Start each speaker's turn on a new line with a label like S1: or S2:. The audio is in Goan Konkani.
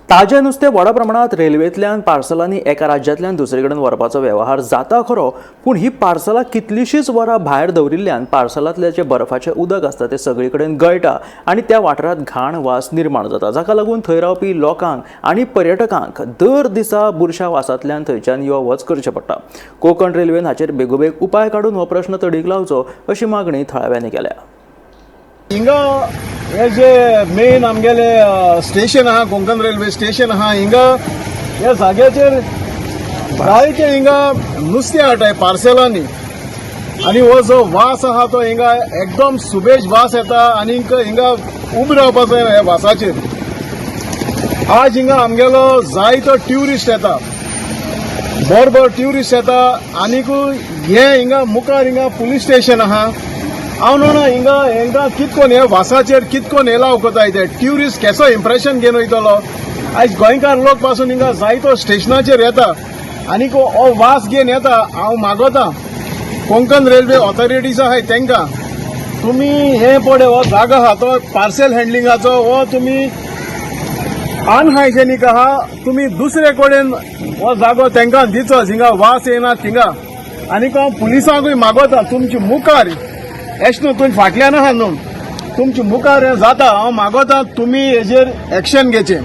S1: ताजें नुस्तें व्हडा प्रमाणांत रेल्वेंतल्यान पार्सलांनी एका राज्यांतल्यान दुसरे कडेन व्हरपाचो वेव्हार जाता खरो, पूण ही पार्सलां कितलींशींच वरां भायर दवरिल्ल्यान पार्सलांतलें जें बर्फाचें उदक आसता तें सगळे कडेन गळटा आनी त्या वाठारांत घाण वास निर्माण जाता, जाका लागून थंय रावपी लोकांक आनी पर्यटकांक दर दिसा बुरशा वासांतल्यान थंयच्यान यो वच करचें पडटा. कोंकण रेल्वेन हाचेर बेगोबेग उपाय काडून हो प्रश्न तडीक लावचो अशी मागणी थळाव्यांनी केल्या.
S2: हिंगा हे जे मेन आमगेले स्टेशन आहा, कोंकण रेल्वे स्टेशन आहा, हिंगा ह्या जाग्याचेर जायते हिंगा नुस्तें हाडटाय पार्सलांनी आनी हो जो वास आहा तो हिंगा एकदम सुबेज वास येता आनी हिंगा उबे रावपाचो जायना ह्या वासाचेर. आज हिंगा आमगेलो जायतो ट्युरिस्ट येता, बरो बरो ट्युरिस्ट येता. आनीक हे हिंगा मुखार हिंगा पुलीस स्टेशन आहा. हांव न्हू ना हिंगा हेंकां कितकोन हे वासाचेर कितकोन एलाव करताय ते ट्युरिस्ट केसो इम्प्रेशन घेवन वयतलो? आयज गोंयकार लोक पासून हिंगा जायतो स्टेशनाचेर येता आनीक हो वास घेवन येता. हांव मागोता कोंकण रेल्वे ऑथॉरिटीज आहाय तेंकां, तुमी हे पळय हो जागो आहा तो पार्सल हँडलिंगाचो, हो तुमी अनहायजेनीक आहा. तुमी दुसरे कडेन हो जागो तेंकां दिचो जिंगा वास येना थिंगा. आनीक हांव पुलिसांकूय मागोता, तुमचे मुखार एश न्हू, तुमी फाटल्यान आहा न्हू, तुमचे मुखार हें जाता. हांव मागोता तुमी हेजेर एक्शन घेचें.